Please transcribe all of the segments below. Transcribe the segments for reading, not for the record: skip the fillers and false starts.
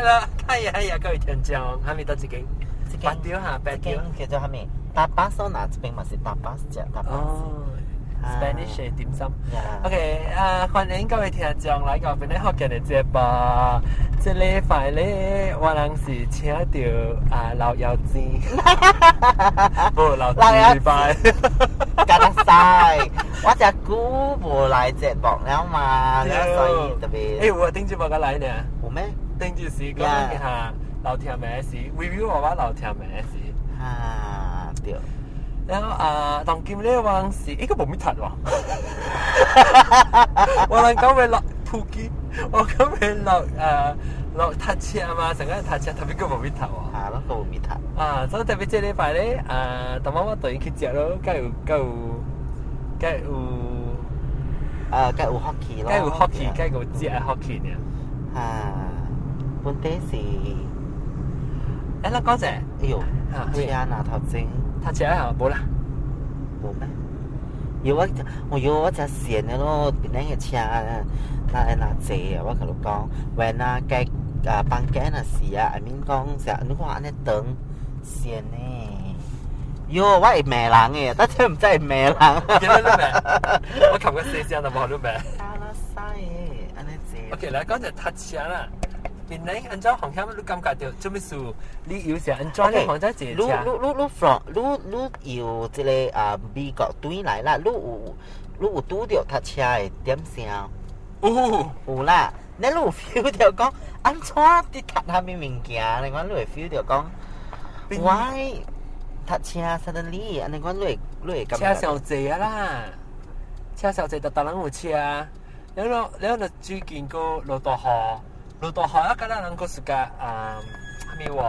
Hello，係啊係啊，各位聽眾，係咪得一間？白雕嚇，白雕。叫做啥物？tapas 嗱，這邊嘛是 tapas 食 tapas。哦，Spanish 嘅點心。OK，啊，歡迎各位聽眾來到本地福建嘅節目。這禮拜咧，我人是請到啊老妖精，無老禮拜，加得晒。我隻久無來節目了嘛，所以特別。欸，我頂節目個來呢？有咩？頂就是講下老聽咩事，review 我話老聽咩事。啊，對。然後啊，當今咧我是一個無咪讀喎，我人講會落普吉，我講會落落讀車嘛，成個讀車特別個無咪讀喎。啊，攏個無咪讀。啊，所以特別這禮拜咧，啊，當我對伊去食咯，該有該有該有，啊，該有福氣咯。該有福氣，該有食福氣呢。啊，本地是，欸，咱講者，哎呦，車哪頭前？讀車啊，無啦。無咩？有我，我有我真閒的咯，邊個車哪會哪濟啊？我共你講，when 啊，該啊放假那時啊，I mean 講成你看按呢長閒呢。喲，我會罵人的，但真毋知會罵人。記得你罵？我琴日細聲都無你罵。卡拉塞的，按呢濟。 OK，來講者讀車啦。邊個按怎風險？你感覺到做咩事？你有時按怎你放在坐車？你你你 from 你你由這個啊美國轉來啦，你有拄著讀車的點聲？有有啦，你有 feel 到講按怎佇讀啥物物件？你講你會 feel 到講，why 讀車 suddenly 按呢講你會感覺？車上濟啊啦，車上濟，逐逐人有車。了了了，就最近閣落大雨。落大雨啊！敢若人閣是甲啊，啥物喎？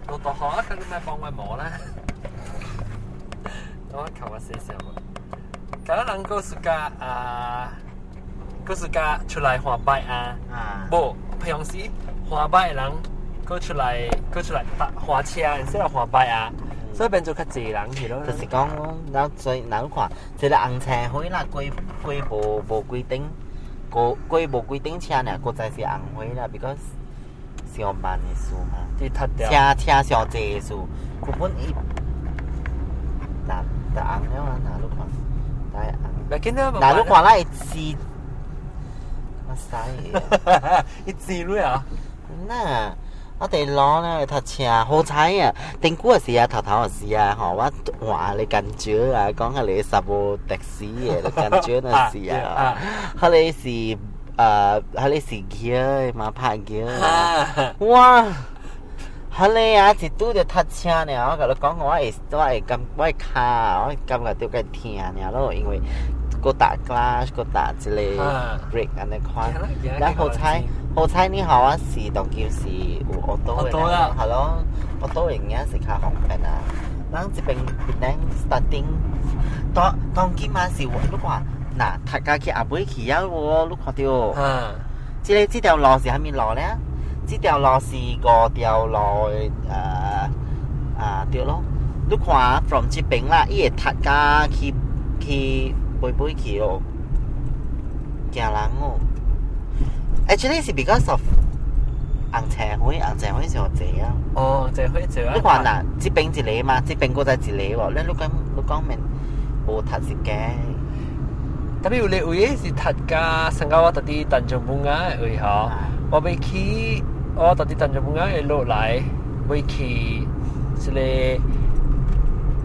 落大雨啊！敢你莫幫我忙啦。我看我細聲無。敢若人閣是甲啊，閣是甲出來換擺啊。無，平常時換擺的人閣出來，閣出來搭換車，然後換擺啊，所以變做較濟人去咯。就是講，然後所以若你看，這個紅車會啦，規規無無規定。過過無規定車爾，閣再是紅火啦，because 上慢的事嘛。車車上濟的事，根本伊若就紅了啊！若你看，大紅。若你看咱會死，我使。伊死落啊！那我佇路咧讀車，好彩啊！頂久時啊，頭頭時啊，吼，我換咧感覺啊，講彼个 sabo taxi 的感覺那時啊，彼个是彼个是 gear 嘛，拍 gear，哇！彼个啊，一拄著讀車爾，我共你講，我會感我會跤，我感覺著較疼爾咯，因為閣踏 clutch，閣踏這個 brake 按呢款。然後好彩，好彩你好啊，是當今是有 auto 的啦，係咯，auto 的應是較方便啊。咱這邊咱 starting，當當今嘛是，你看，若讀甲去後尾去啊無，你看著，這個這條路是啥物路咧？這條路是五條路的，啊對咯。你看 from 這邊啦，伊會讀甲去去尾尾去哦，驚人哦。Actually 是 because of 紅車會，紅車會上濟啊。哦，紅車會濟啊。你看若，這邊一個嘛，這邊閣再一個喎。你講你講免無讀是假。特別有個位是讀甲，上個我佇佇 Tanjung Bungah 的位吼，我欲去，我佇佇 Tanjung Bungah 會落來，欲去這個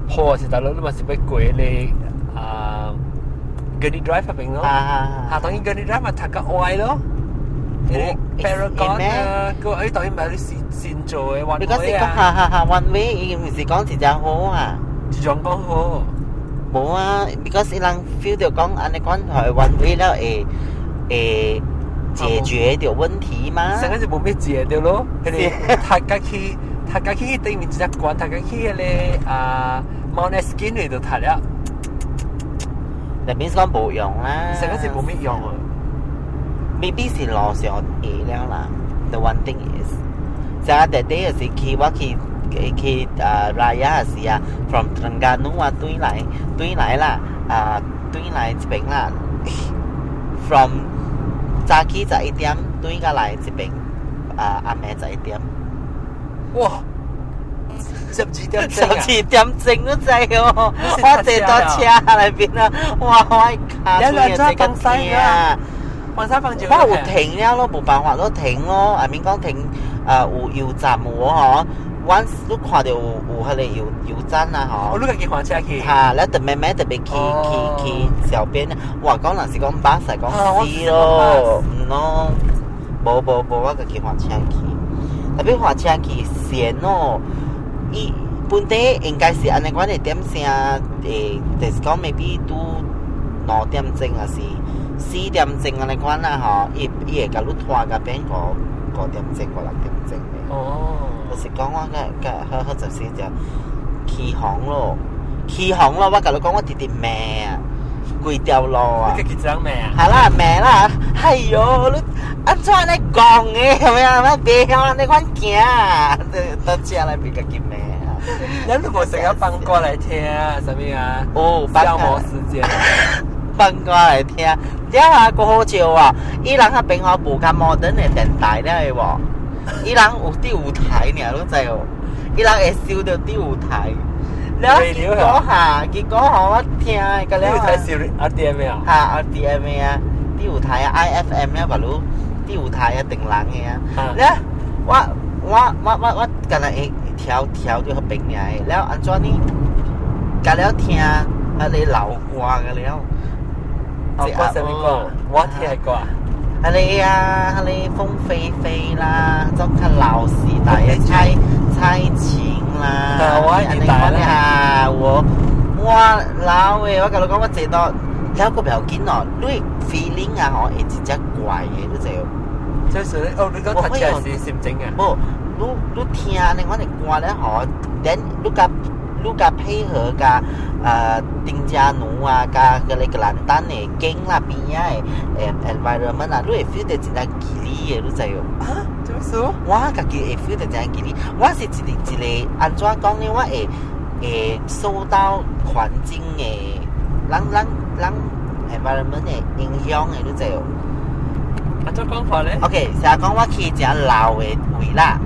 坡是大佬，你嘛是欲過個啊 Gurney Drive 那邊咯。啊，當然 Gurney Drive 嘛讀甲歪咯。Paragon 啊，個誒當然唔係你先做的 one way 啊。哈哈哈，one way 伊毋是講一隻好啊。一種講好。無啊，because 伊人 feel 到講按呢款係 one way 了會會解決著問題嘛。成個就無咩解決咯，彼個讀甲去讀甲去對面一隻關，讀甲去彼個啊 Mount Erskine 嗰度讀了。那邊是講無用啦。成個是無咩用啊。 Maybe 是路上下了啦。The one thing is，成日弟弟是去我去去啊 Raya 時啊，from Terengganu 啊對來對來啦，啊對來這邊啦，from 早起11點對過來這邊。啊暗暝11點。哇！12點十二點鐘都知哦，我坐到車內邊啊，哇！我卡出嚟這個天啊！放山放住。我有停了咯，無辦法咯，停咯。阿明講停，有油站有嗬，阮你看著有彼個油站啊嗬。我你家己換車去。哈，了就慢慢特別去去小邊。哇，講若是講巴士，講死咯，毋咯，無無無，我家己換車去。特別換車去險哦，伊本地應該是按呢款的點聲，就是講 maybe 拄2點鐘抑是4點鐘按呢款啦吼，伊會共你拖甲變五點鐘、五六點鐘的。哦。就是講我個個好好就是就起哄咯，起哄咯！我共你講，我直直罵啊，規條路啊。你家己怎罵啊？係啦，罵啦！哎喲，你按怎按呢戇的？係咪啊？我袂曉按呢款行啊！到車內邊家己罵啊！你如果成日放歌來聽，啥物啊？哦，消磨時間。放歌來聽，了啊，閣好笑啊！伊人彼邊吼無較摩登的電台了會無？伊人有佇舞台爾，你知無？伊人會收著佇舞台。了結果哈，結果吼我聽個了。舞台是 RTM 啊？哈，RTM 啊，佇舞台啊，IFM 啊，嘛汝佇舞台啊，定人的啊。了，我敢若會調調著彼邊爾的，了按怎呢？共了聽彼个老歌個了。哦，歌啥物歌？我聽的歌。彼个啊，彼个鳳飛飛啦，種較老時代的蔡琴啦，我年代啦，我老的，我共你講，我坐到了閣袂要緊哦，你 feeling 啊吼，會真正怪的，你知無？就是哦，你講讀起來是心情啊？無，你聽按呢款的歌咧吼，then 你共配合共丁加奴啊，佮彼個吉蘭丹的景啦邊仔的 environment 啊，你會 feel 到真正奇離的，你知無？啊？怎麼說？我家己會 feel 到真正奇離，我是一個按怎講呢？我會受到環境的，咱 environment 的影響的，你知無？按怎講法咧？OK，成日講我去一老的位啦，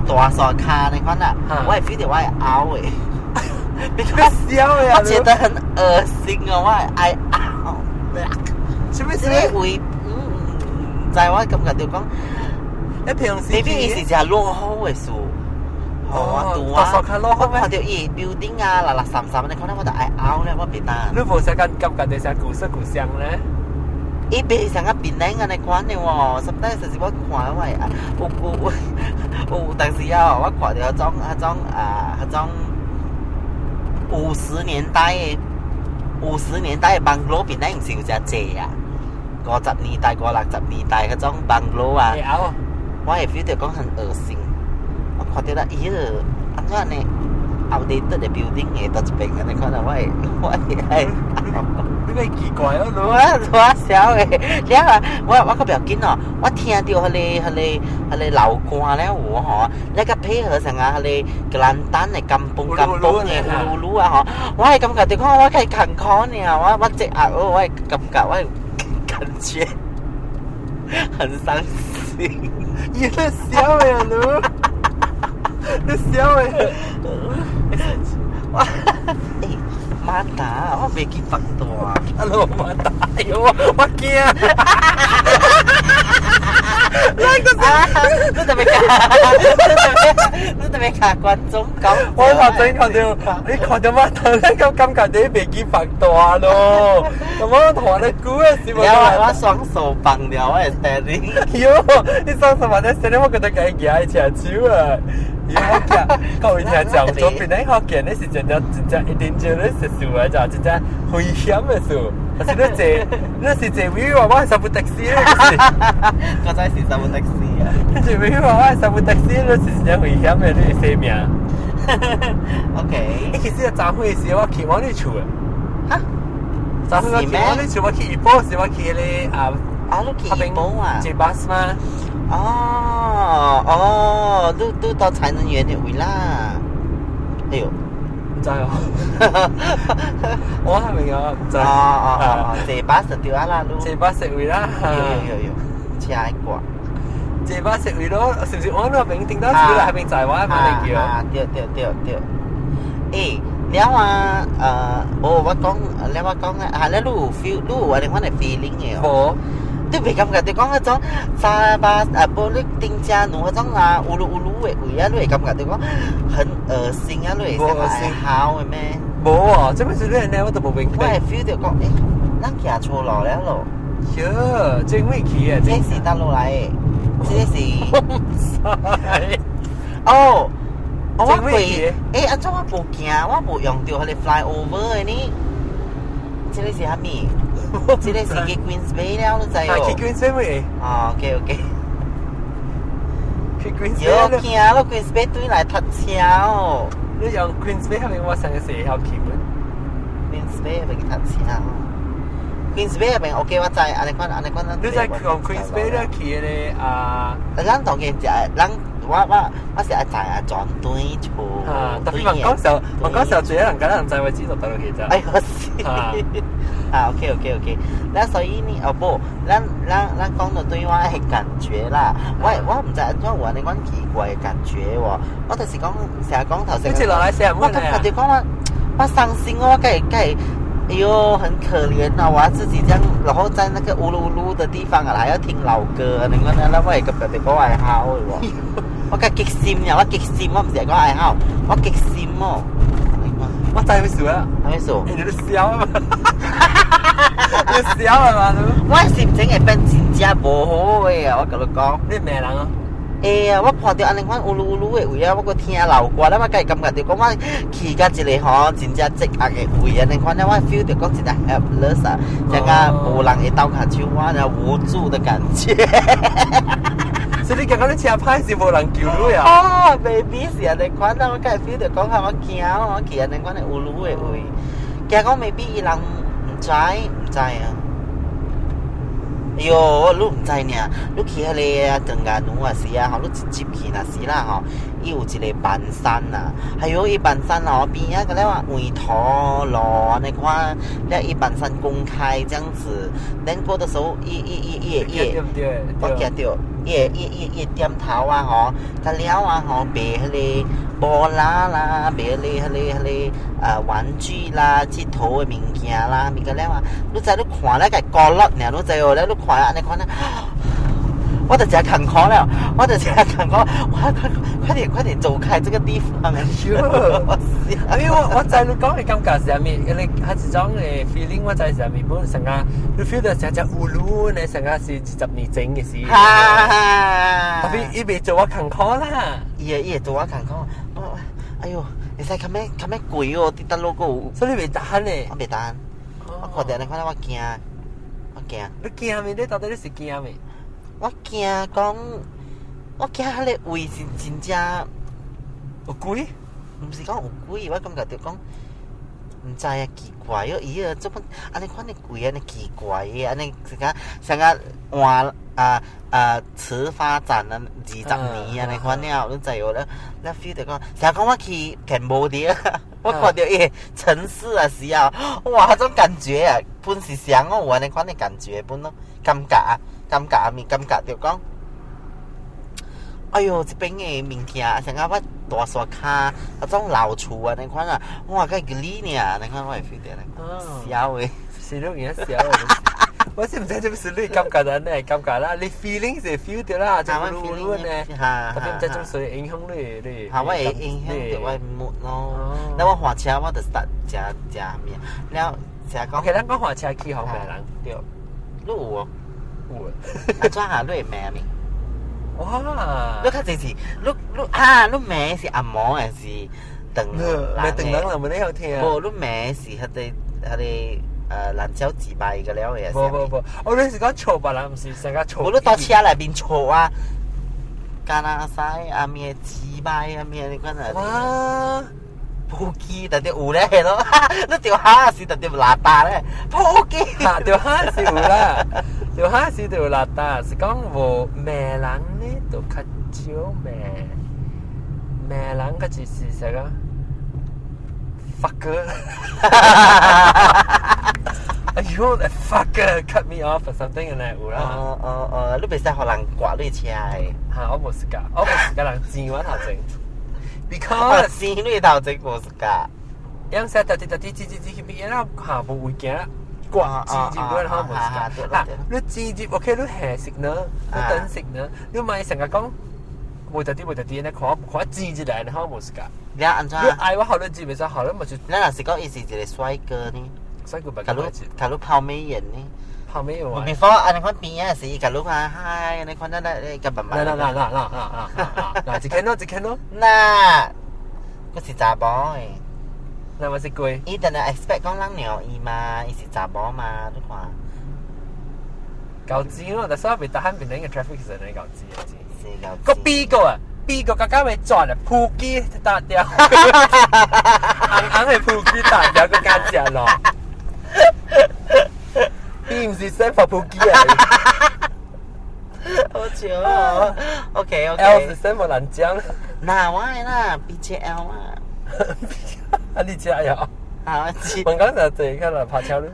大沙跤按呢款啦，我會 feel 到我會嘔的。你個笑呀！我覺得很噁心哦，我會愛嘔。是不是？這個位，毋知我感覺就講，一平時 maybe 伊是一落雨的事。哦，大沙跤落我看著伊 building 啊，六六三三，你看咧我就愛嘔咧，我袂當。你無啥感感覺著啥古色古香咧？伊袂像啊檳榔按呢款的喎，實在就是我看我會有有有當時啊，我看著彼種啊，彼種50年代的 bungalow 檳榔毋是有誠濟啊？50年代、五六十年代彼種 bungalow 啊，我會 feel 著講很噁心。我看著啦，咦，按怎按呢？outdated 的 building 會佗一邊按呢看啊，我會愛。你個奇怪哦，我笑的，了啊，我閣袂要緊哦，我聽著彼個老歌了有吼，你閣配合上啊，彼個吉蘭丹的 kampung kampung 的烏魯啊吼，我會感覺著講我較艱苦爾，我這壓我會感覺我會感覺很傷心。你咧笑的啊，你笑的。我欸，馬達，我袂記放大。 Hello，馬達，哎呦，我驚。你特別共，你特別共觀眾講。我頭先看著，你看著馬達，你咁感覺你袂記放大咯。咁我同你估的是無？我雙手綁了我的 steering。喲，你雙手綁在 steering，我覺得共伊舉車手啊。喲，我驚，各位聽眾，左邊咧福建，你是真正真正一定做咧是事來就真正危險的事。但是你坐，你是坐尾話，我係三部的士咧。我知是三部的士啊。你坐尾話，我係三部的士，你是真正危險的，你會生命。 OK。欸，其實昨昏時我去往你厝的。哈？昨昏我去往你厝，我去怡保時，我去彼个啊。啊，你去怡保啊？坐巴士嗎？哦哦，你到才能園的位啦。哎呦，毋知哦。我係咪啊？毋知。哦哦哦，坐巴士對啊啦，坐巴士位啦。有有有，車愛掛。坐巴士為咯，是唔是我那邊頂到出來，還邊載我馬來橋？啊，對對對對。欸，了啊，無我講，了我講啊，了你有 feel，你有按呢款的 feeling 的哦？無。你袂感覺就講彼種揸巴啊，無你頂正路彼種啊，烏魯烏魯的位啊，你會感覺就講很噁心啊，你會想愛哭的咩？無哦，這邊是你呢，我都無明我會 feel 到講，欸，咱行錯路了咯。喲，真未去啊！這是佗落來的？這個是。哦，我過，欸，按怎我無行，我無用著彼个 flyover 的呢？這個是啥物？這個是去 Queensway 了，你知哦？去 Queensway 未？哦，OK OK。去 Queensway。喲，行咯，Queensway 對來塞車哦。你用 Queensway 後面我上個時候去本。 Queensway 袂去塞車。Queensway 那邊 OK，我知，按呢款按呢款。你在用 Queensway 咧去咧啊？咱當然食，咱我是愛知啊，轉對厝。啊，特別問講時候，問講時候，最一人家人知位置就到落去啫。哎呦是。啊，OK OK OK，那所以呢，哦無，咱講到對我的感覺啦，我毋知按怎有按呢款奇怪的感覺喎，我就是講成日講頭先，我感覺就講我傷心哦，我該該，哎呦，很可憐啊！我要自己這樣，然後在那個烏嚕嚕的地方啊，還要聽老歌，你講那我會感覺就講愛哭的喎，我較激心呀，我激心，我毋是講愛哭，我激心哦。我知咩事啊？咩事？你都笑啊嘛！你笑啊嘛？我心情會變真正無好的啊！我共你講。你罵人啊？會啊！我看著按呢款烏嚕烏嚕的位啊，我閣聽老歌咧，我才會感覺著講我去到一個吼真正擠壓的位按呢款咧，我 feel 著講真正 helpless 啊，像個無人會鬥跤手我，然後無助的感覺。所以你感覺你車歹是無人救你啊？哦，maybe 是按呢款啊，我才會 feel 著講下我驚，我去按呢款的烏嚕的位，驚講 maybe 伊人毋知毋知啊。哎喲，你毋知爾，你去彼个登嘉樓啊是啊，吼，你直接去若是啦吼，伊有一个板山啊，哎喲，伊板山哦邊仔個了啊，沿途路按呢款，了伊板山公開這樣子，咱過的時候，伊伊伊伊伊，我記著，伊伊伊伊店頭啊吼，佮了啊吼賣彼个波拉啦，賣彼个彼个彼个啊玩具啦，𨑨迌的物件啦，物個了啊，你知你看了個角落爾，你知哦，了你看按呢款啊，我就真艱苦了，我就真艱苦，我快快點快點走開這個地方。因為我知你講的感覺是啥物，因為彼一種的 feeling 我知是啥物，本成個你 feel 到成隻烏魯呢，成個是20年前的事。哈！特別伊袂做我艱苦啦。伊會伊會做我艱苦，我哎喲，會使較欲較欲貴哦，佇佗落閣有。所以你袂擔呢？我袂擔，我看著按呢款我驚，我驚。你驚咩？你到底你是驚咩？我驚講，我驚彼个位是真正有鬼？毋是講有鬼，我感覺就講，毋知啊，奇怪哦，伊個做乜按呢款的鬼按呢奇怪的，按呢像個像個換啊啊遲發展啊20年按呢款了，你知無？你 feel 著講，成日講我去柬埔寨，我看著伊个城市啊時啊，哇，彼種感覺啊，本是啥我有按呢款的感覺本咯，感覺啊，感覺啊，物感覺著講，哎喲，這邊的物件，像個我大沙跤，彼種老厝按呢款啊，哇，較吉利爾，按呢款我會 feel 著咧，痟的。是你有影痟的。我是毋知這是你感覺按呢感覺啦，你 feeling 是 feel 著啦，就嚕嚕呢，特別毋知種啥影響你你。哈，我會影響著我的 mood 咯。那我換車我就 start 食食物，了成日講。 OK，咱講換車去予罵人。對，你有無？有。按怎哈？你會罵物？哇！你較濟是，你你啊，你罵是紅毛還是長人？罵長人就無咧曉聽。無，你罵是彼个彼个爛鳥自敗個了的。無無無，我你是講笑別人，毋是成個笑。無，你佇車內面笑啊，敢若使啊咩自敗啊咩，你款啊。哇！撲機特別有咧咯，你著蝦是特別邋遢咧，撲機。哈，著蝦是有啦，著蝦是就有邋遢，是講無罵人呢，就較少罵，罵人較就是啥個？發哥，哎呦，fucker cut me off or something 咁樣有啦。哦哦哦，你袂使予人掛你車的。嚇，我無時間，我無時間人剪我頭前。我 Because 剪你頭前無時間。樣說特啲特啲剪剪剪去邊啦，嚇無位行啦，掛剪接嗰陣無時間。啊，你剪接 OK，你下 signal，你等 signal，你咪成日講無特啲無特啲，你看看剪一來，你看無時間。你按怎？你愛我好你剪袂使好，你咪就。你若是講伊是一個帥哥呢？帥哥共你共你拋媚眼呢？拋媚眼。 Before 按呢款邊仔時，伊共你看 hi，按呢款咱來來共慢慢。嗱嗱嗱嗱嗱嗱嗱嗱，一看咯，一看咯。嗱，佢是查某的。那嘛是貴。伊定係 expect 講人鳥伊嘛，伊是查某嘛，你看。夠錢咯，但是我袂得閒變成個 traffic 時陣夠錢啊！是夠。個 B 個啊，B 個剛剛咪轉啊，撲機打掉，硬硬係撲機打掉個加食咯。B 毋是 stand for 撲機啊。好笑哦。OK OK。 L 是 stand for 蘭江。哪我的啦，B J L 啊。啊，你知呀？啊，我知。我講就這個啦，拍車路。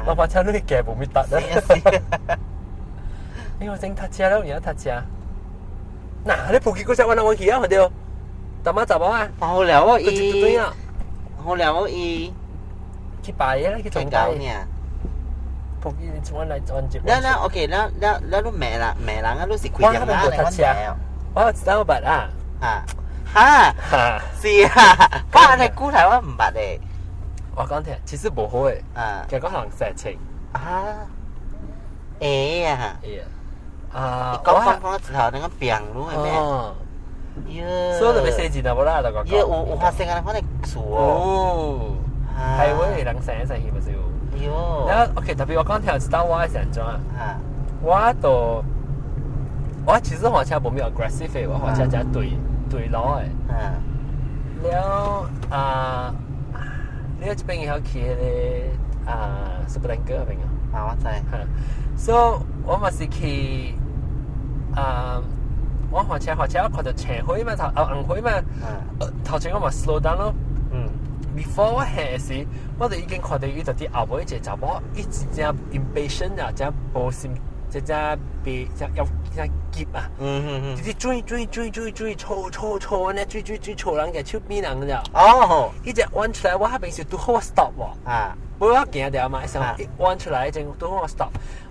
我拍車路夾無咪得啦。因為我正讀車咯，而家讀車。嗱，你撲機嗰隻我諗我去啊，對。大媽查某啊？好了我伊。好了我伊。去拜嘢啦，去總拜。撲機，你從來按接。了了，OK，了了了，你罵人罵人啊，你是開電話我讀車。我知道捌啊。啊。哈。是啊，我按呢古台我毋捌的。我講聽，其實無好的。啊。結果行實情。啊。會啊。會啊。啊！講講講之後，那個病攏會咩？哦。喲。所以就欲寫字就無啦，就講。喲，有發生按呢款的事哦。係會人生生去咪是有。喲。然後 OK，特別我講聽，知道我是按怎啊？啊。我都，我其實駛車無咩 aggressive 的，我駛車誠對對路的。了啊，你這邊會曉去彼个啊，Super Tanker 彼邊啊？啊，我知。哈，所以我嘛是去啊，我駛車駛車，我看著青火嘛，頭啊紅火嘛，頭前我嘛 slow down 咯。Before 我行時，我就已經看到伊就佇後尾一個查某，伊真正 impatient 啊，真無心，真正袂真要真急啊。直直追追追追追，錯錯錯按呢，追追追錯人嘅手邊人咋。哦。伊只彎出來，我彼邊是拄好我 stop 喎。無我行掉嘛，想一彎出來陣拄好我 stop，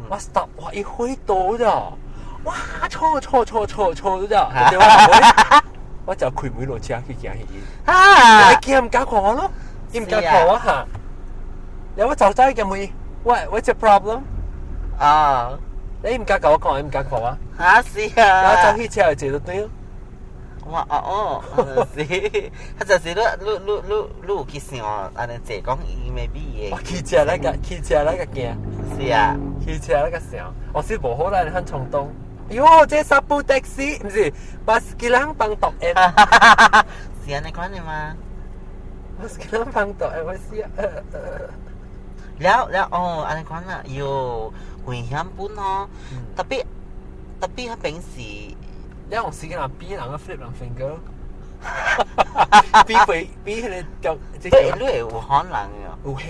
我 stop，哇！伊火到咗，哇！錯錯錯錯錯咗，對我我就開門落車去行去伊。啊！伊驚毋敢看我咯，伊毋敢看我哈。然後我走走去問伊，喂，what's your problem？啊！你毋敢共我講，伊毋敢看我。啊是啊！然後走去車就坐到對。哇哦哦，是，他就是你你你你你有去想按呢坐講伊 maybe 我騎車那個，騎車那個驚。是啊。騎車那個想，我是無好啦，你很衝動。喲，這 sapu taxi，毋是巴斯基人幫毒煙。是按呢款的嗎？巴斯基人幫毒煙，我死啊！了了哦，按呢款啊，喲，危險本哦，特別特別彼邊是。你用時間人比人個 flip 人 finger，比比比彼个腳。你你會有可能哦。有嘿，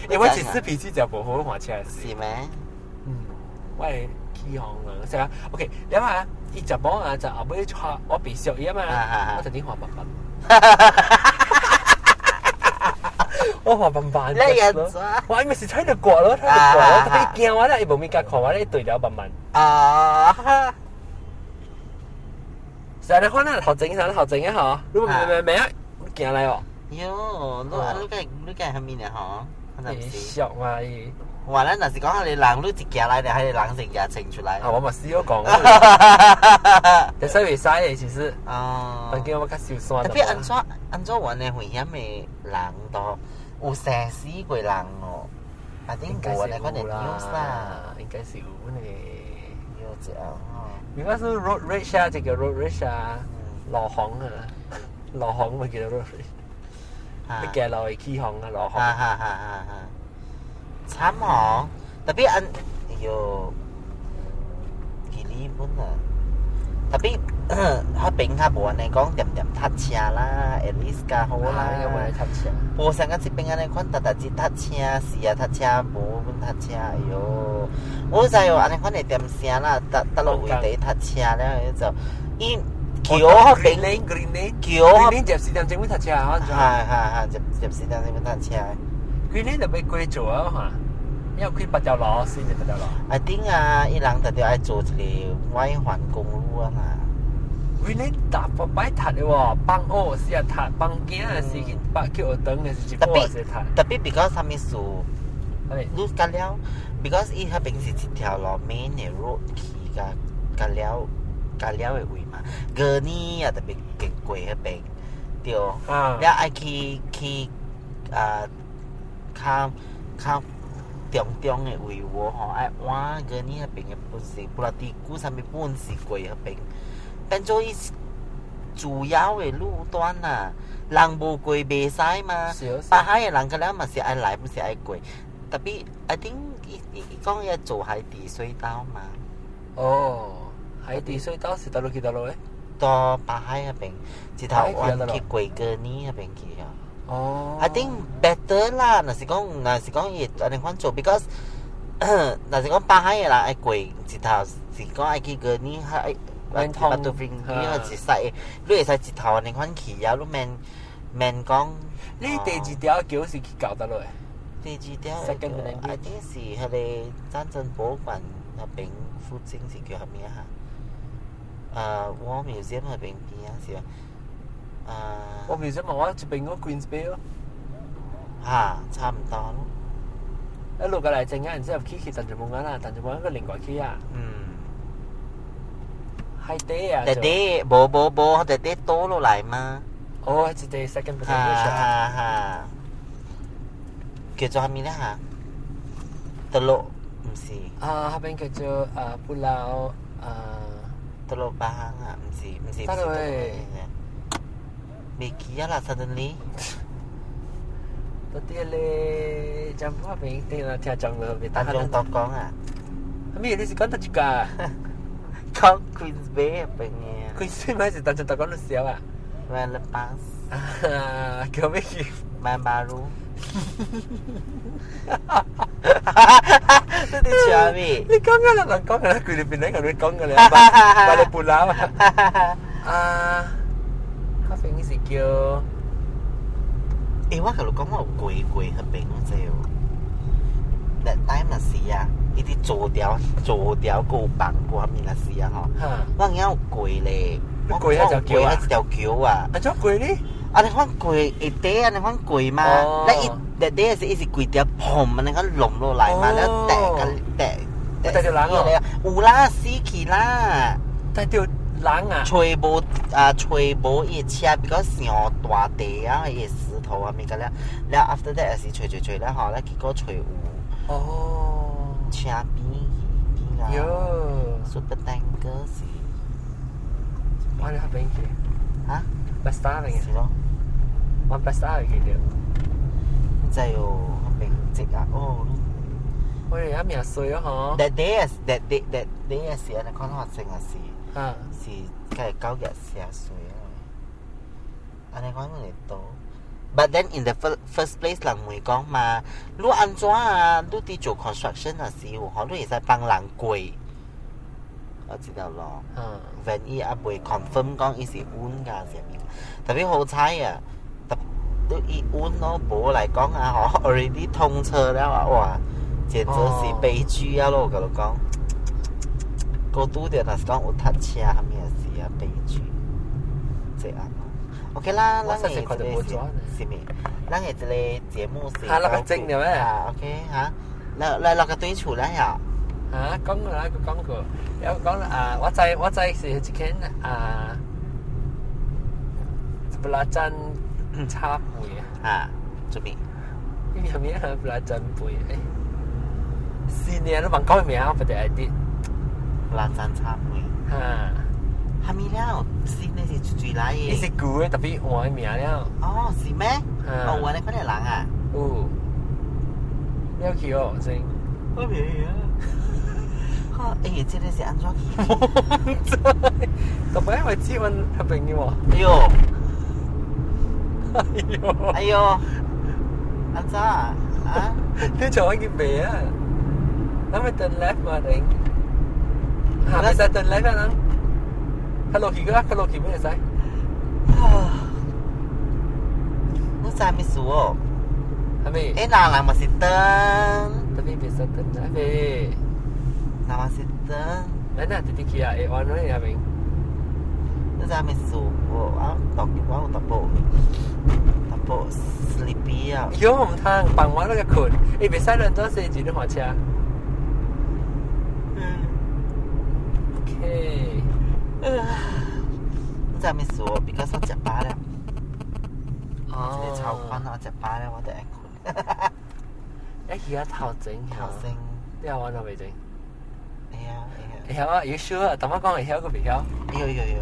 因為我其實脾氣就無好，駛車是咩？嗯，我會起哄啊，成日 OK，你話伊食飽啊，就後尾帶我變熟伊啊嘛，我就點話慢慢。我話慢慢。你也我伊咪是踩著過咯，踩著過咯，特別驚我咧，伊無物敢看我咧，對了慢慢。啊！成日看咱頭前，啥頭前啊吼，你明明明啊，行來哦。喲，你你該你該蝦米呢吼？伊熟嘛伊。哇！咱若是講彼个人，你一行來就彼个人先舉穿出來。啊，我嘛是有講。但是袂使的，其實。哦。畢竟我較受酸。特別按怎按怎玩的危險的人都有生死過人哦。啊，頂無呢，可能有啦。應該是有呢。有這樣哦。比方說 road rage 啊，這個 road rage 啊，落紅啊，落紅咪叫做 road rage。你行路會起風啊，落紅。哈哈哈哈哈！慘哦，特別按，哎喲，幾離本啊！ Tapi 彼邊較無按呢講恬恬塞車啦，at least 較好啦。應該無咧塞車。無像甲這邊按呢款，逐逐日塞車，是啊，塞車無阮塞車，哎喲！我知哦，按呢款會點聲啦，逐逐落位佇塞車了，就伊橋彼邊 Green Lane Green Lane 橋 Green Lane 入4點鐘會塞車啊！係係係，入入4點鐘會塞車。 Green Lane 就欲過做啊嘛，因為開八條路，先係八條路。 I think 啊，伊人特著愛做一個外環公路啊嘛。 Green Lane 逐擺擺塞的喎，放學時啊塞，放囝時去北去學堂的是一半時塞。特別 because 啥物事？係你甲了，because 伊彼邊是一條路 main 的 road 去甲甲了甲了的位嘛，過年也特別經過彼邊，對。了愛去去啊，較較中中的位喎吼，愛換過年彼邊的不是布拉迪古啥物本是過彼邊，變做伊主要的路段啊，人無過袂使嘛。巴海的人個了嘛是愛來，不是愛過。Tapi I think 伊伊伊講伊做海底隧道嘛。哦，海底隧道是佗落去佗落的？到巴海彼邊，一頭彎去過過年彼邊去啊。I think better 啦，若是講伊會按呢款做，because 若是講巴海的人愛過一頭，是講愛去過年，愛愛去 Batu Ferringhi，是使，你會使一頭按呢款去啊，你免免講。你第二條橋是去到佗落的？第二條 I think 是彼個戰爭博物館彼邊附近是叫啥物啊？War Museum 彼邊邊啊是啊。我 Museum 嘛，我這邊個 Queens Bay 咯。嚇，差唔多咯。一路過來正間，然之後去去淡江灣啦，淡江灣個另外去啊。海底啊。弟弟，無無無，弟弟倒落來嘛。哦，一個 second 哈哈。叫做啥物咧嚇？德魯毋是。啊，彼邊叫做啊 Pulau 啊。 Teluk Bahang 啊，毋是毋是。得嘞。未記啊啦，suddenly。到底咧，政府彼邊聽啊聽講了，淡江大江啊。啥物？你是講佗一個？講 Queens Bay 彼邊嘅。 Queens Bay 咪是淡江大江都小啊。 Bayan Lepas。啊，叫咩去？ Bayan Baru。你佇笑咩？你講嘅啦，人講嘅啦，佢哋邊兩個人講嘅啦，Balik Pulau 啊。啊，彼邊是叫。欸，我共你講，我有過過彼邊，我知哦。That time 若是啊，伊佇做條做條，閣有放過啥物若是啊吼。我有有過咧，我過彼條橋啊？彼條橋啊。按怎過咧？按呢款過會底按呢款過嘛？咧伊 that day 是伊是規條砰按呢款挏落來嘛，了趯甲趯趯著人哦？有啦，死去啦！趯著人啊！揣無啊，揣無伊的車比較上大地啊，伊的石頭啊，物個了，了 after that 也是揣揣揣了吼，了結果揣有車邊去邊啊，喲，super tanker 是。我哋彼邊去。嚇？ Pesta 嚟嘅。是咯。我 Pesta 去著。知哦，彼邊積啊，哦。我哋一命衰啊嗬。 That day that day that day 也是按呢款發生啊是。是該9月寫歲啊，按呢款會多。But then in the first place 人會講嘛，你按怎啊？你佇做 construction 啊時有吼，你會使幫人過，我知道咯。When 伊猶未 confirm 講伊是穩㗎啥物，特別好彩啊！特伊穩咯，無來講啊吼，already 通車了啊，哇！簡直是悲劇啊咯，我共你講。過拄著若是講有塞車，啥物是啊悲劇，這樣咯。OK 啦，咱的這個是是物？咱的這個節目是。嚇，落個鐘了咩？啊，OK 嚇，來來落個對厝啦呀。嚇，講啦，佢講過，有講啊，我知我知是一間啊，belacan 炒粿啊，做咩？呢個名係 belacan 粿？新年你問講名，我不得愛啲。 Belacan 炒粿。嚇！哈咪了，新的是最來的。伊是舊的，特別換名了。哦，是咩？哦，換你款的人啊？有。了去哦，先。我袂啊。欸，這个是按怎去？特別為知阮較朋友。哎喲！哎喲！哎喲！按怎啊？啊？你坐去袂啊？咱咪 turn left 嘛頂。嚇，袂使 turn left 啊！咱。較落去個，較落去袂使。你知咩事哦？係咪？欸，哪人嘛是 turn？特別袂使 turn left。哪嘛是 turn？咱若直直去啊，會彎落去下面。你知咩事？我有淡薄淡薄 sleepy 啊。喲，毋通傍晚那個睏，欸，袂使亂做踅住你換車。嗯。 OK。你知咩事？Because 我食飽了。哦。這個超寬我食飽了，我就愛睏。欸，而家頭前。頭前。你有玩到未整？會啊會啊。會曉啊，有 sure 啊，淡仔講會曉，閣袂曉。有有有。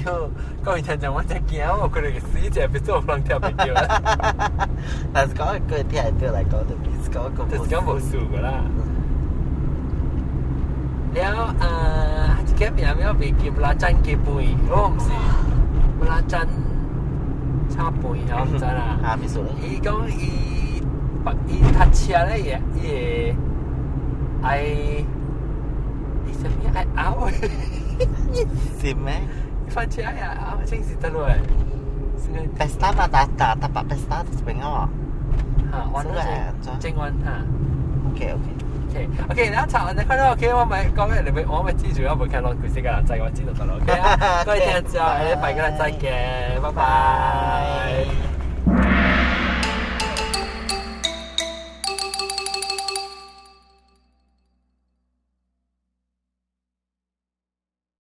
喲，講伊聽講我真驚，我可能會死者，別做人聽袂著。但是講佢聽會著來講，就是講個就是講無事個啦。了啊，一個名名袂記，布拉贊雞飯，我毋是布拉贊炒飯，我毋知啦。啊，咩事咧？伊講伊伊讀冊咧，伊會愛，伊啥物愛拗？是咩？翻車呀！啊，真是得落來。 Pesta 嘛，打打打白 pesta 這邊啊。嚇，完咗正正完嚇。 OK OK。 OK OK，然後查完你看到 OK，我咪講嘅，你咪我咪記住，我袂看落幾時個人知，我知道得啦。OK 啊，各位聽眾，下禮拜個再見，拜拜。